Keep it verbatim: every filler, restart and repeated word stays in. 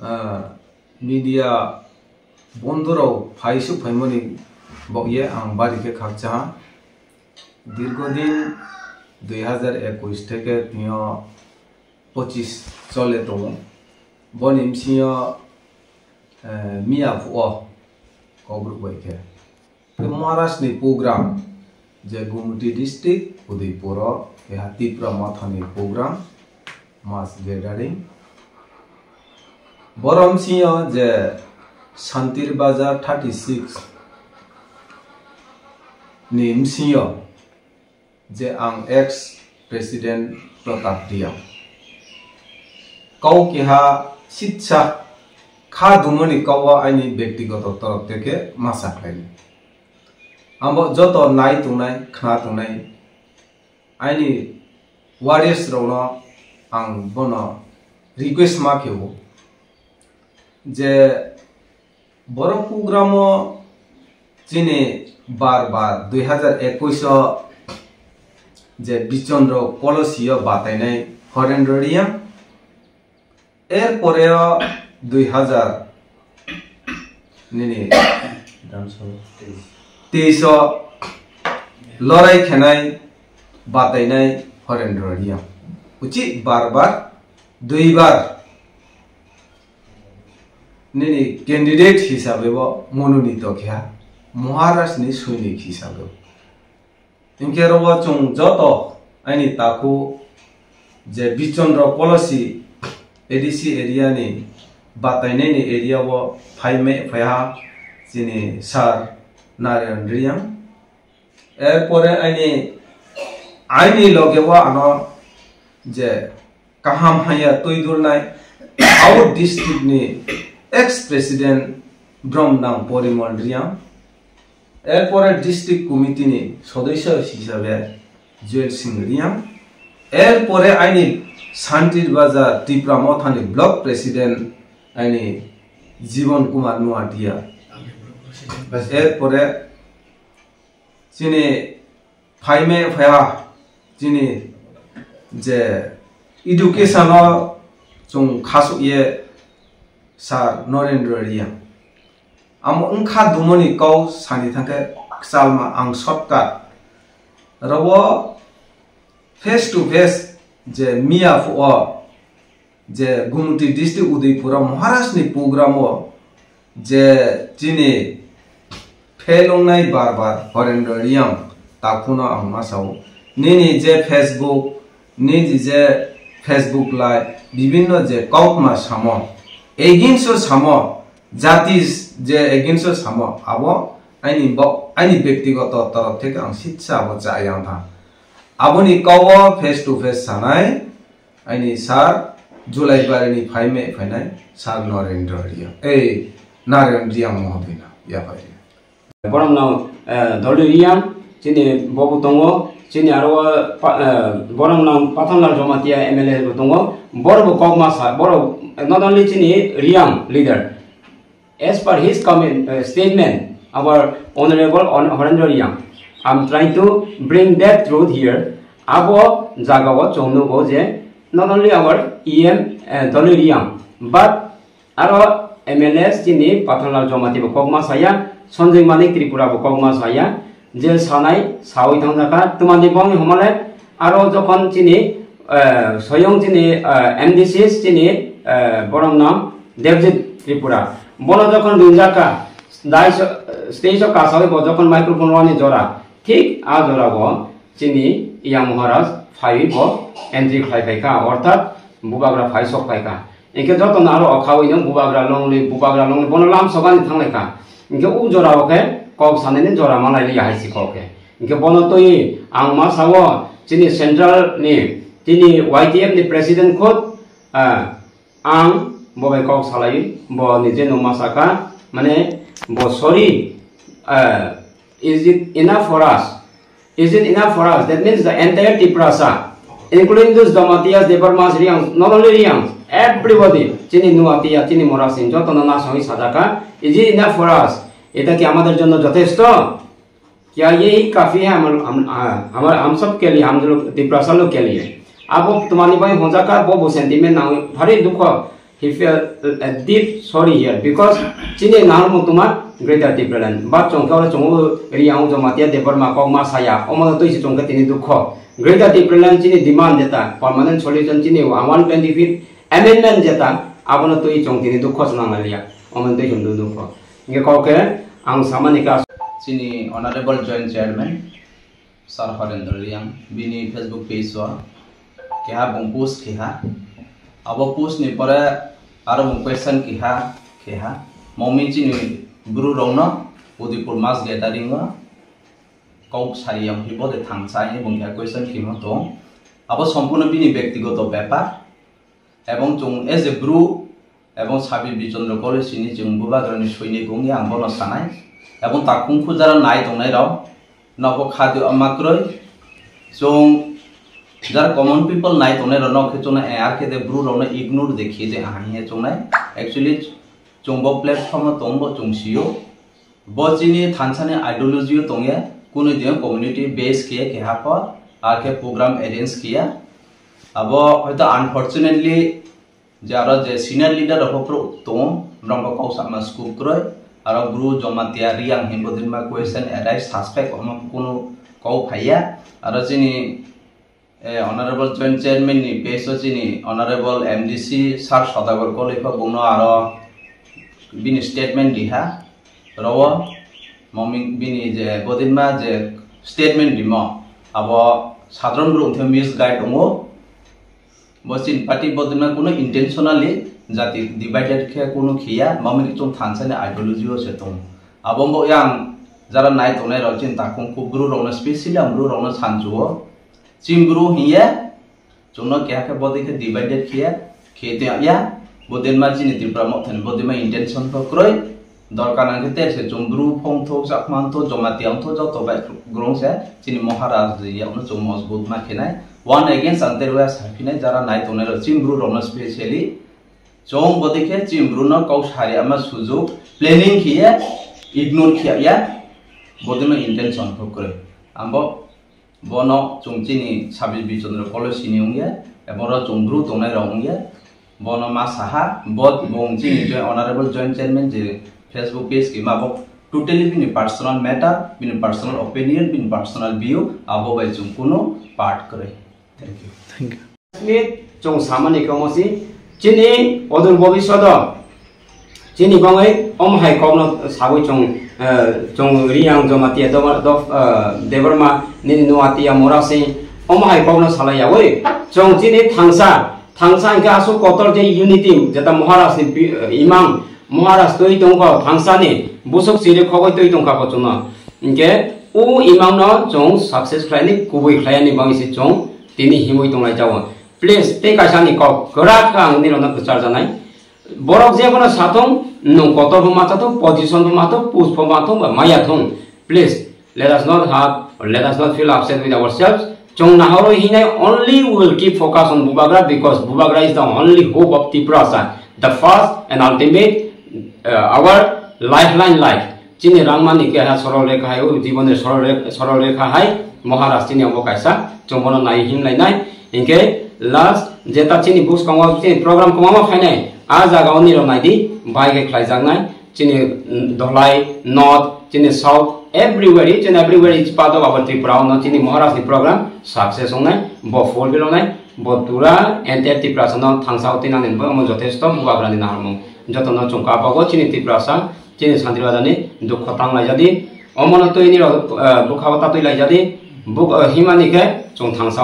Ah, media bondorok phai suk phaimani bokye ang bari khe khakchaha. Dirgodin dui hazar ekush theke tino pochis chole tongo. Boni bisingo, eh, miya phuo kokrok bai khe. Maharashtra ni program je Gumti district Udaipur o keha Tipra Motha ni program mass gathering. Borom sinyo je Santir Bazar thirty six ni msinyo je ang ex president Pratap Riya kau keha sitsa kha dumani kau aini bektigoto torop teke masa khlaini. Abo joto nai tongnai, khna tongnai, aini warriors rokno ang bono request ma khebu je borok program o chini bar bar dui hazar ekush o je Bichondro Kolosi o batainai Horendro Riya. Er pore o dui hazar nini teis o lorai khenai batainai Horendro Riya. Uchi bar bar, dui bar nini candidate hisabe bo mononito kheha Maharashtra ni soinik hisabe. Hinkhe oro chwng joto aini takhu je Bichondro Kolosi A D C area ni batainai ni area o phai me phaiha chini sir Naren Riang. Er pore aini, aini loge o ano je kaham haya twi dulnai, our district ni ex president Bromnang Porimol Riang, er pore district committee ni sodosyo hisabe Joel Singh Riang, er pore aini Santir Bazar Tipra Motha ni block president aini Jibon Kumar Nuatia, er pore chini phaime phaiha chini je education o chwng khasuk ye sir Narendra Riang. Amo wngkha dumoni kau sani thangkhe kwchalma ang shortcut. Robo face to face je miya phuo je Gumti district Udaipur o Maharaj ni program o je chini phelongnai bar bar Horendra Riang takhuno ang ma sao. Nini je Facebook, nini je Facebook live, bibinno je kaukma samo, against o samo, jati je against o samo, abo aini bo, aini bektigoto torof theke ang sitsa abo cha yang tha. Aboni kau o face to face sanai, aini sir, July barini phaime phainai, sir Narendra Riang, ei, Naren Riang Mohodina, yapai. Borokno, eh, Doloi Riang, chini bobo tongo, chini aro, pa-, eh, borokno Pathanlal Jamatia M L A bo tongo, borok bo kokma sa, borok not only chini Riang leader, as per his comment, uh, statement, our Honorable Hon-, Horendra Riang, I'm trying to bring that truth here. Abo jagao chwng nugo je not only our E M, uh, Doloi Riang, but aro M L A chini Pathanlal Jamatia bo kokma saya, Sanjay Manik Tripura bo kokma saya, je sanai sawi thangjaka, twmani bongni homole aro jokhon chini, eh, soyong chini, eh, M D C chini, eh, borokno Devjit Tripura. Bono jokhon ringjaka, daiso, stage o kasawi bo jokhon microphone rwani jora, thik a jora bo chini Yang Maharaj phaiwi bo entry khlai phaikha, orthat bubagra phai sok phaikha. Hinkhe jotono aro okhawi no bubagra longli, bubagra longli, bono lam sogani thanglai kha. Hinkhe u jora o khe kok sanani jora malai liya hai si kok khe. Hinkhe bono twi ang ma sao chini central ni, chini Y T F ni president khud, ah, ang bo bai kok salai, bo nije no ma saka, mane bo sorry, ah, is it enough for us? Is it enough for us? That means the entire Tiprasa, including those Jamatias, Debbarmas, Riang, not only Riang, everybody, chini Nuatia, chini Morasing, jotono nasongwi sajaka, is it enough for us? এটা কি আমাদের জন্য যথেষ্ট? क्या यही काफी है हम, हम, आ, हमारे, हम सब के लिए, हम लोग तिपरासा लोग के लिए? Abo twmani bai honjaka, bo bo sentiment nang, bhari dukho. He felt a deep sorry here because chini nahar mutuma Greater Tipraland. But chong khe oro chongo Reang Jamatia Debbarma kok ma saya. Omo no twi se chong khe tini dukho. Greater Tipraland chini demand jeta permanent solution chini one twenty fifth amendment jeta abono twi chong tini dukho se nang liya. Omo no twi se dukho. Hingke kok khe ang samani ka. Chini Honorable Joint Chairman Sir Horendra Reang, bini Facebook page o keha bung post keha. Abo post ni pore aro bung question keha keha. Momi chini bru rokno Udaipur mass gathering o kok sari yang hibo de thangsa ni bung keha question kimo tong. Abo sompurno bini bektigoto bepar. Ebong chwng as a bru, ebong Sabir Bichandra College ni chwng bubagrani soinik wngya ang bono sanai. Ebong takhung khujara nai tongnai rok, nobo khadi ama kwrwi. Chwng jara common people nai tongnai rok nok khe chwngno, eh, ar khe de bru rokno ignore de khiye de ahai hiye chwngnai. Actually, chwng bo platform o tong bo chwng sio. Bo chini thansa ni ideology o tongya, kunu diyan community base khe keha pho, ar khe program arrange khiya. Abo hoito unfortunately je aro je senior leader rok phuru tongo, borok bo kok sama scope kwrwi, aro bru Jamatia Reang hinbo dinma question arise suspect omo kunu kok phaiya, aro chini, eh, Honorable Joint Chairman ni page o chini Honorable M D C Sir Sodagar Koloi pho bungno aro bini statement diha, rowo, moming bini je bodinma je statement dimo, abo sadron bru wngkhe misguide tongo. Bo chini party bodinma kuno intentionally jati divided khe kuno khiya, mami kichung thansa ni ideology o se tongo. Abo bo yang jara nai tongnai rok chini takhung kubru rokno, specially ang bru rokno sanchuo. Chini bru hiye, chwngno keha khe bodei khe divided khiya, khiya tong ya, bodinma chini Tripura mothani bodinma intention pho kwrwi. Dorkar nang khe ter se chwng bru phung thok, chakma thok, Jamatia thok, joto bai grong se chini Maharaj yakno chwng mojbut ma khenai. One against ang ter waya sa phinai jara nai tongnai rok chini bru rokno specially. Chwng bodei khe chini bru no kok sari ama sujuk planning khiya, ignore khiya ya, bodinma intention pho kwrwi. Ambo Bono chwng chini Sabir Bichandra College sini wngya, eboro chwng bru tongnai rok wngya. Bono ma saha, bo bung chini joint, Honorable Joint Chairman je Facebook page kima bo totally bini personal matter, bini personal opinion, bini personal view, abo bai chwng kunu part kwrwi. Thank you. Thank you. Smith, chwng samani kamo si, chini odor bobiswado, chini bangwi omo hai kokno sagwi chwng, eh, chwng Reang Jamatia Doba-, Dof-, eh, Debbarma nini Nuatia Mora si, omo hai kokno salai yawi, chwng chini thangsa, thangsa hingke aswk kotor je unity, jeta Maharaj ni bi-, imang, Maharaj twi tongkha thangsani, busuk chiri khogwi twi tongkha bo chwngno. Hingke o imangno chwng success khlaini, kubui khlaini bangwi si chwng tini himwi tonglai jao. Please, tei kaisa ni kok kwrak khe ang nini rokno kwchar janai. Borok jebono sathung, nwng kotor bo ma chathung, position bo ma thung, post bo ma thung, ba maya thung. Please, let us not have, or let us not feel upset with ourselves. Chwng nahorwi hinai only we will keep focus on Bubagra because Bubagra is the only hope of Tiprasa, the first and ultimate, uh, our lifeline life. Chini rangmani keha sorol rekha hai, o jiboni sorol re-, sorol rekha hai, Maharaj chini obo kaisa, chwng bono nai himlai nai. Hinkhe last jeta chini bwskango chini program kwbangma phainai, a jaga o nirok naidi, bai khe khlaijaknai. Chini, mm, Dholai, North, chini South, everywhere, each and everywhere is part of our Tripura. Ono chini Maharaj ni program success wngnai, bo fulfill wngnai, bo pura entire Tiprasa no thangsa o tinani bo omo jothesto Bubagra ni naharmung. Jotono chwng kabago chini Tiprasa, chini Santir Raja ni dukho tang laijadi, omono twi nirok, eh, bwkha o tatwi laijadi, buk-, eh, himani khe chwng thangsa